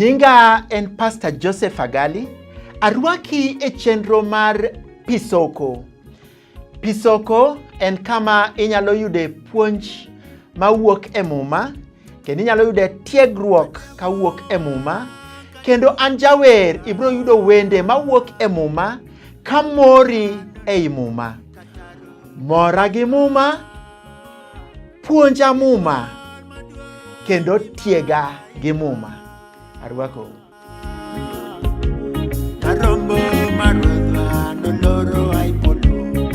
Nyinga en Pastor Joseph Agali. Arwaki e chenro mar Pisoko. Pisoko en kama inyalo yude puonj mawuok e Muma, kendo inyalo yude tiegruok kawuok e Muma, kendo an jawer ibiro yudo wende mawuok e Muma kamori ei Muma. Mora gi Muma, puonja Muma, kendo tiega gi Muma. Arwakou. Karombo maruodhwa noloro ai polo.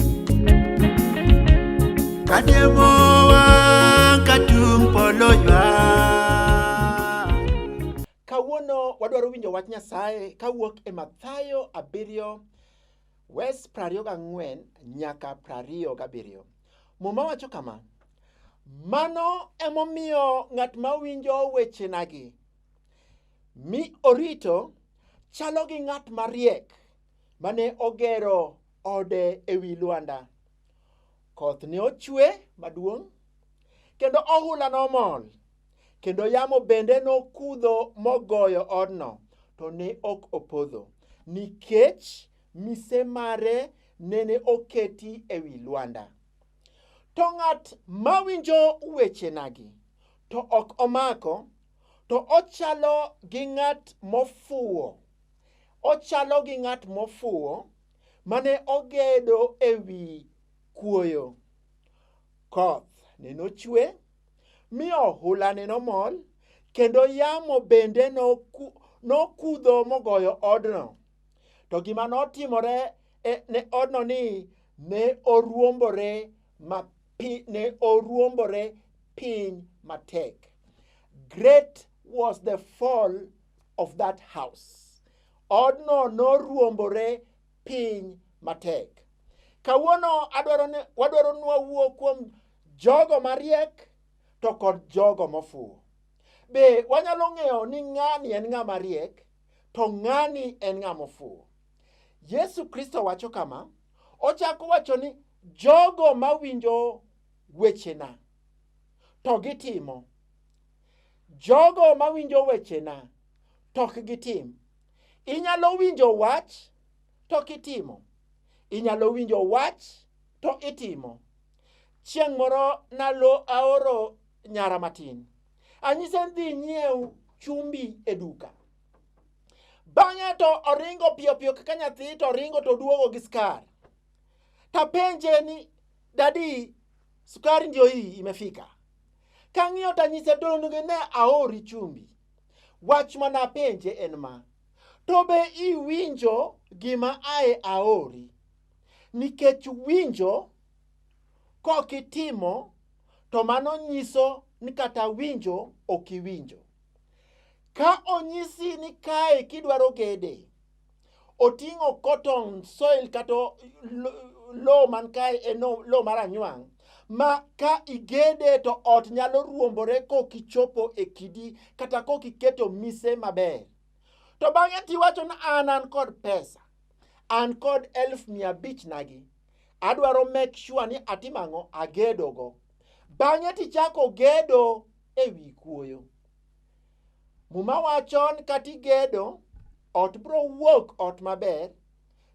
Kadiemo wang' ka tung' polo ywak. Kawuono wadwaro winjo wach Nyasaye kawuok e Mathayo 7 wes 24 nyaka 27. Muma wacho kama, Mano emomiyo ng'at ma winjo wechenagi mi orito chalo gi ng'at mariek mane ogero ode e wi lwanda. Koth ne ochwe maduong' kendo ohula nomol kendo yamo bende nokudho mogoyo odno, to ne ok opodho nikech mise mare nene oketi e wi lwanda. To ng'at mawinjo wechenagi to ok omako, to ochalo gi ng'at mofuwo. Ochalo gi ng'at mofuwo mane ogedo e wi kuoyo. Koth nene ochwe, mi ohula nene omol, kendo yamo bende nokudho mogoyo odno. To gima notimore ne odno ni ne oruombore ne oruombore piny matek. Great was the fall of that house. Odno noruombore piny matek. Kawuono wadwaro ni wawuo kuom jogo mariek to kod jogo mofuwo. Be wanyalo ng'eyo ni ng'ani en ng'ama riek to ng'ani en ng'ama ofuwo? Yesu Kristo wacho kama, ochako wacho ni jogo mawinjo wechena to gitimo. Jogo mawinjo wechena to ok gitim. Inyalo winjo wach to ok itimo. Inyalo winjo wach to itimo. Chieng' moro nalo aoro nyara matin. Anyise ni dhi nyiew chumbi e duka. Bang'e to oringo piyo piyo kaka nyathi to oringo to oduogo gi skar. Tapenje ni dadi, sukari ndio hii imefika. Kang'iyo tanyise donge ne aori chumbi. Wach mana apenje en ma. To be iwinjo gima ae aori? Nikech winjo kok itimo to mano nyiso ni kata winjo ok iwinjo. Ka onyisi ni kae kidwaro gede, oting'o cotton soil kata lowo man kae en lowo mar anywang' ma ka igede to ot nyalo ruombore kok ichopo e kidi kata kok iketo mise maber. To bang'e tiwacho ni an kod pesa, an kod 500,000 nagi, adwaro make sure ni atimo ang'o, agedogo. Bang'e tichako gedo e wi kuoyo. Muma wacho ni kata igedo, ot biro wuok ot maber.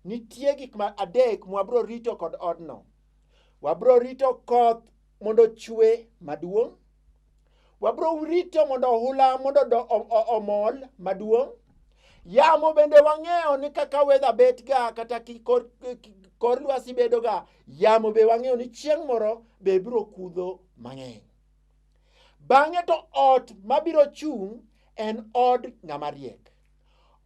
Nitie gik ma adek mwabiro rito kod odno. Wabiro rito koth mondo ochwe maduong'. Wabiro rito mondo ohula mondo omol maduong'. Yamo bende wang'eyo ni kaka weather bet ga kata kor lwasi bedo ga, yamo be wang'eyo ni chieng' moro be biro kudho mang'eny. Bang'e to ot mabiro chung' en od ng'ama riek.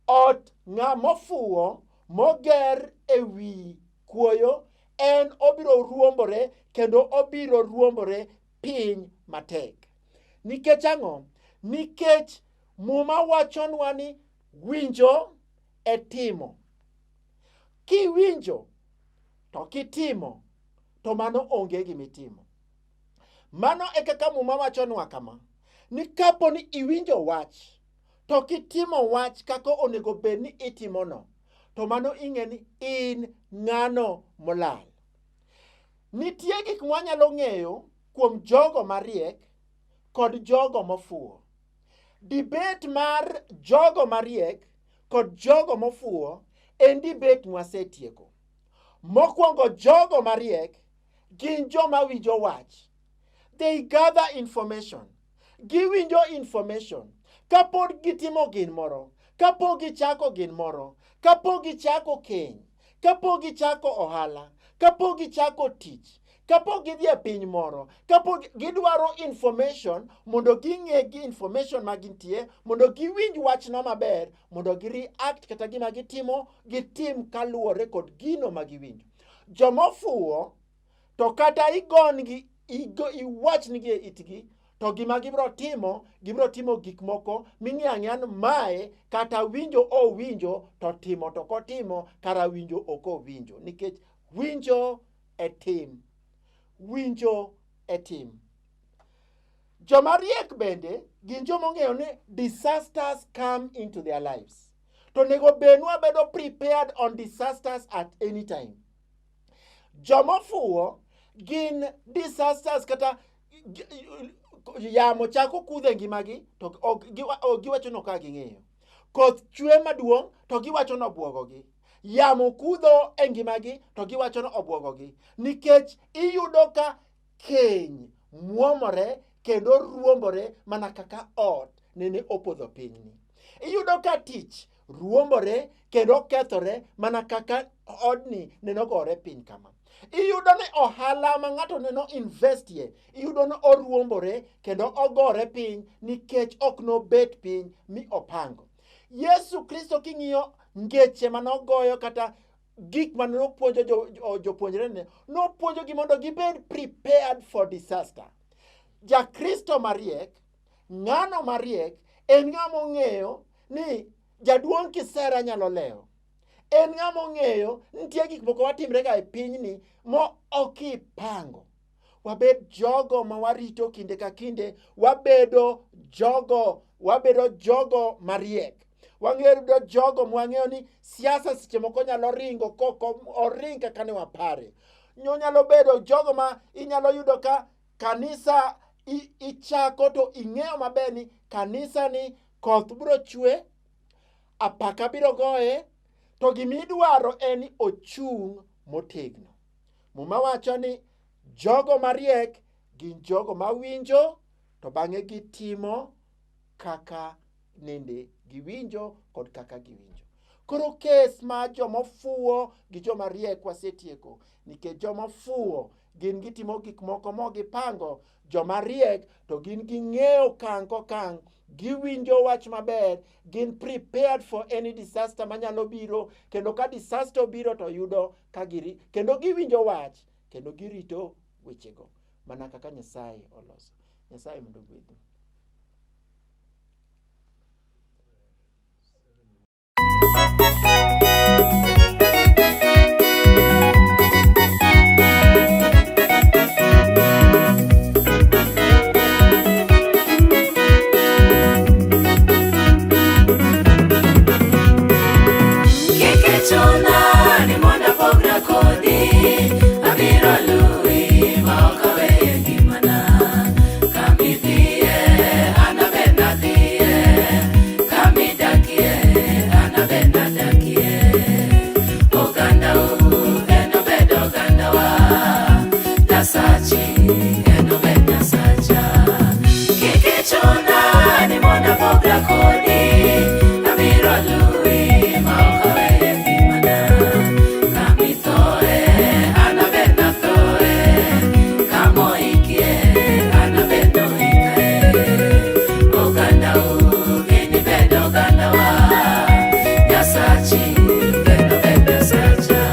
Ot ng'ama ofuwo moger e wi kuoyo en obiro ruombore kendo obiro ruombore piny matek. Nikech ang'o? Nikech Muma wachonwa ni winjo e timo. Kiwinjo to kitimo to mano onge gimitimo. Mano e kaka Muma wachonwa kama, ni kapo ni iwinjo wach to kitimo wach kaka onego bed ni itimono, to mano ing'e ni in ng'ano molal. Nitie gik mwanyalo ng'eyo kuom jogo mariek kod jogo mofuwo. Debate mar jogo mariek kod jogo mofuwo en debate mwasetieko. Mokwongo jogo mariek gin joma winjo wach. They gather information. Giwinjo information. Kapod gitimo gin moro, kapok gichako gin moro, kapok gichako keny, kapok gichako ohala, kapok gichako tich, kapok gidhi e piny moro, kapok gidwaro information mondo ging'e gi information ma gintie, mondo giwinj wachno maber, mondo gi react kata gima gitimo, gitim kaluwore kod gino ma giwinjo. Jomofuwo to kata igon-gi, iwachnigi e itgi, to gima gibiro timo, gibiro timo gik moko ming'eyo ang'eya ni mae kata winjo owinjo to timo to kotimo kara winjo ok owinjo, nikech winjo e tim. Winjo e tim. Joma riek bende gin joma ong'eyo ni disasters come into their lives. To onego bed ni wabedo prepared on disasters at any time. Joma ofuwo gin disasters kata yamo chako kudho e ngimagi to ok giwacho ni ok ging'eyo. Koth chwe maduong' to giwacho ni obwogogi. Yamo kudho e ngimagi to giwacho ni obwogogi. Nikech iyudo ka keny muomore kendo ruombore mana kaka ot nene opodho pinyni. Iyudo ka tich ruombore kendo kethore mana kaka odni nene ogore piny kama. Iyudo ni ohala ma ng'ato neno investie, iyudo ni oruombore kendo ogore piny nikech ok nobet piny mi opango. Yesu Kristo king'iyo ngeche manogoyo kata gik mane nopuonjo jopuonjrene, nopuonjogi mondo gibed prepared for disaster. Jakristo mariek, ng'ano mariek, en ng'ama ong'eyo ni jaduong' kisera nyalo lewo. En ng'ama ong'eyo nitie gik moko matimre ga e pinyni mo ok ipango. Wabed jogo ma warito kinde ka kinde, wabedo jogo mariek. Wang'eyo jogo mwang'eyo ni siasa seche moko nyalo ringo kok oring kaka ne wapare. Nyalo bedo jogo ma inyalo yudo ka kanisa ichako to ing'eyo maber ni kanisa ni koth biro chwe, apaka biro goye, to gimidwaro en ni ochung' motegno. Muma wacho ni jogo mariek gin jogo mawinjo to bang'e gitimo kaka nende giwinjo kod kaka giwinjo. Koro kes ma jomofuwo gi joma riek wasetieko, nikech jomofuwo gin gitimo gik moko mogipango, joma riek to gin ging'eyo okang' kokang', giwinjo wach maber, gin prepared for any disaster manyalo biro, kendo ka disaster obiro to yudo ka giri, kendo giwinjo wach, kendo girito wechego mana kaka Nyasaye oloso. Nyasaye mondo ogwedhu. Kik ichuna ni mondo apogra kodi, abiro luwi ma ok aweyo ngimana. Kamidhiye, an abed nadhiye, kamidakie, an abed nadakie. Ogandau en obed ogandawa, Nyasachi en obed Nyasacha. Kik ichuna ni mondo apogra kodi, abiro luwi ma ok aweyo ngimana. Kamithoe, an abed nathoe, kamoikie, an abed noikae. Ogandau inibed ogandawa, Nyasachi en obed Nyasacha.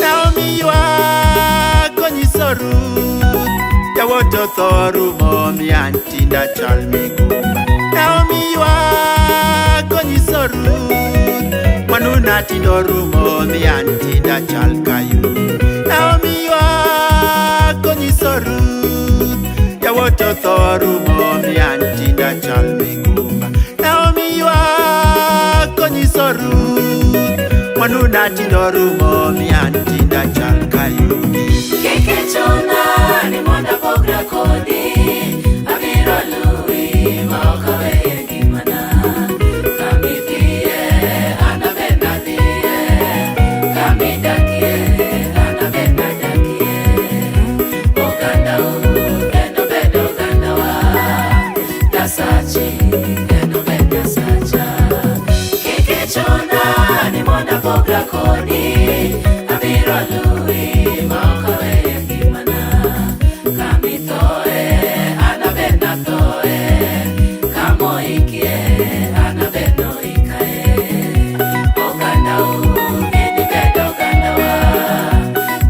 Naomi ywak onyiso Ruth, yawuot otho rumo mi an tinda chal migumba. Naomi ywak onyiso Ruth, mwanuna tindo rumo mi an tinda chal kayu. Naomi ywak onyiso Ruth, yawuot otho rumo mi an tinda chal Ngimana tindo rumo mi an tinda chal ka yugi. Kik ichuna ni mondo apogra kodi, abiro luwi ma ok aweyo e ngimana. Kama idhiye, an abende adhiye, kama idakie, an abende adakie. Ogandau en obed ogandawa, Nyasachi en obed Nyasacha. Kik ichuna ni mondo apogra kodi, abiro luwi ma ok aweyo e ngimana. Kama ithoe, an abende athoe, kama oikie, an abende oikae. Ogandau inibed ogandawa,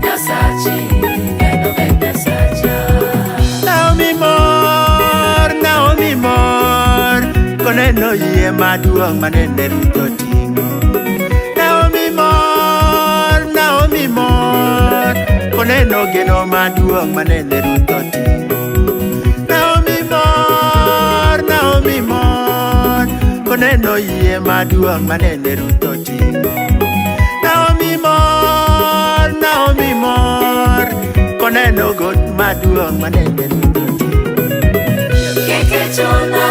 Nyasachi en obed Nyasacha. Naomi mor, Naomi mor, koneno yie maduong' manene Ruth oting'o. Naomi mor, Naomi mor, koneno geno maduong' manene Ruth oting'o. Naomi mor, Naomi mor, koneno yie maduong' manene Ruth oting'o. Naomi mor, Naomi mor, koneno got maduong' manene Ruth oting'o. Kik ichuna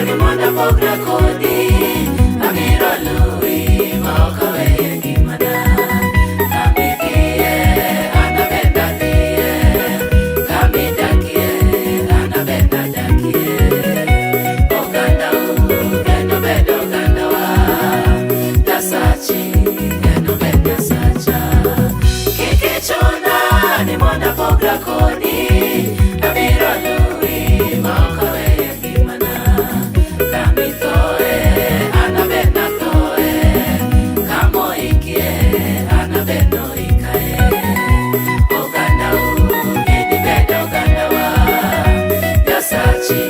ni mondo apogra kodi, abiro luwi ma ok aweyo e ngimana. Kama idhiye, an abende adhiye, kama idakie, an abende adakie. Ogandau en obed ogandawa, Nyasachi en obed Nyasacha. Kik ichuna ni mondo apogra kodi, abiro luwi ma ok aweyo e ngimana. Kama ithoe, an abende athoe, kama oikie, an abende oikae. Ogandau inibed ogandawa, Nyasachi.